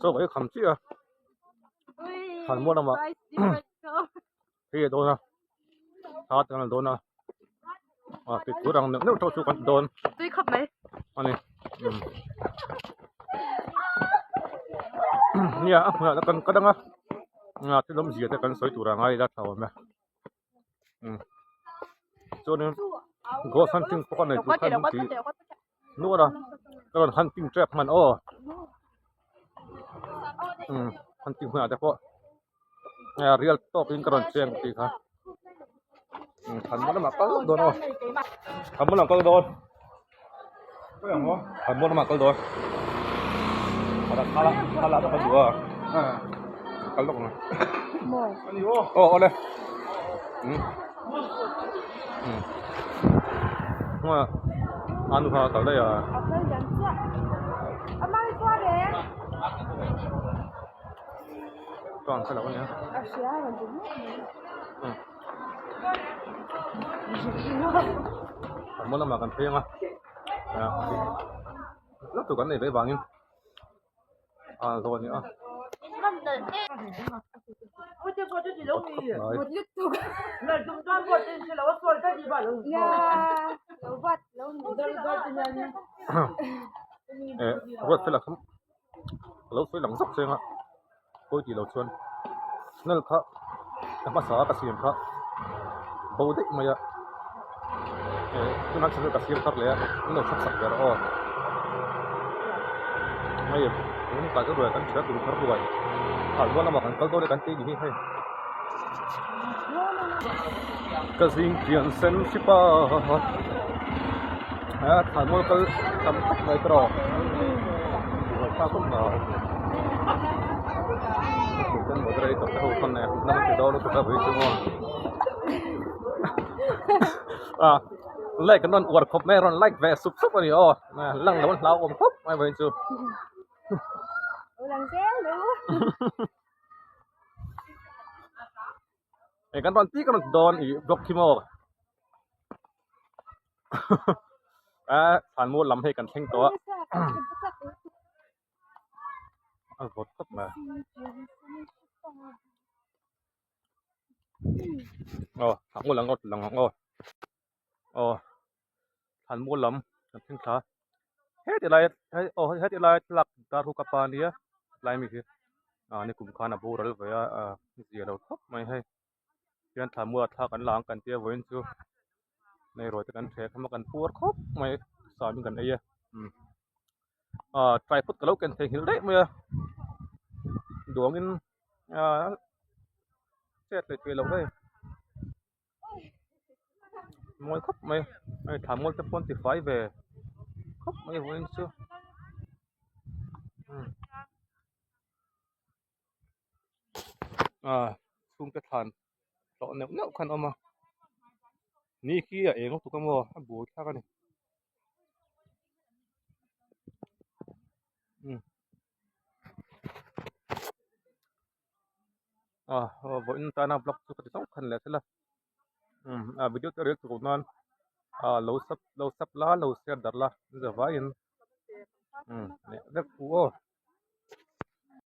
Chaw ka ei kham chiah a thlanmual lamah phei a dawn a thla te kan la dawn a ah tih tur ang neuh neuh tawh chu kan ti dawn tui khawp mai a ni nia a hmunah te kan kal ang a thil awmzia te kan sawi tur a ngai ila tha awm e. Chuanin ghost hunting pawh ka nei tur khan min ti nual a ka rawn hunting tep hman aw umm hunting hmunah te pawh rial tawkin ka rawn cheng tih kha umm thlanmual lamah kal dawn aw thlanmual lamah kal dawn thlanmual lamah kal dawn thla lah ka duh a kal lawk ang aw awle umm umm a nu kha a kal daih a. Chuan ka lo ania. Umm. Thlanmual lamah kan phei ang a. Hlauh tur kan nei ve vangin a zawn a ni a. Eh ruat fel a kha ka lo sawi lang zauh cheng a pawi tih loh chuan channel kha ka hmasa a ka siam kha bo daih mai a eh tunah channel ka siam thar leh a min lo chhak sak ber aw hei tun tlai chu ruai kan hria tur thar ruai khalmual lamah kan kal dawn e kan tih ni hi hei ka zing pian sen hrip a a thlanmual kal tam tak mai te rawh buaithlak khawp mai kan moderator te ho khan e nang ti dawn lutuk a vui chu maw a like an rawn uar khawp mai a rawn like ve sup sup a ni aw lang lo an hlauhawm khawp mai vawiin chu. Eng kan rawn tih ka rawn ti dawn ih block khi maw a thlanmual lam hei kan thleng tawh a a vawt khawp mai aw thlanmual lam ka lang ang aw aw thlanmual lam kan thleng thla heti lai aw heti lai thlalak dar hu ka pa ania tlai mi hi ah nikum khan a boral ve a ah zia lo khawp mai hei hian thlanmual ah thla kan la ang kan tia vawiin chu nei ruai te kan hreh kham a kan puar khawp mai sa in kan ei a umm ah tripod ka lo ken theihnghilh daih mai a duangin ah chet leh theih loh hei. Mawi khawp mai hei thlanmual te pawh an ti fai ve khawp mai vawiin chu umm ah chhungte thlan hlawh neuh neuh khan a awm a ni khi a eng lutuk a maw a bur thlak a ni. Ah aw vawiin tana vlog chu ka ti chauh khan leh thil a umm a video te rel tur nan ah lo sub lo sub la lo share darh la zavaiin umm leh vek fu aw.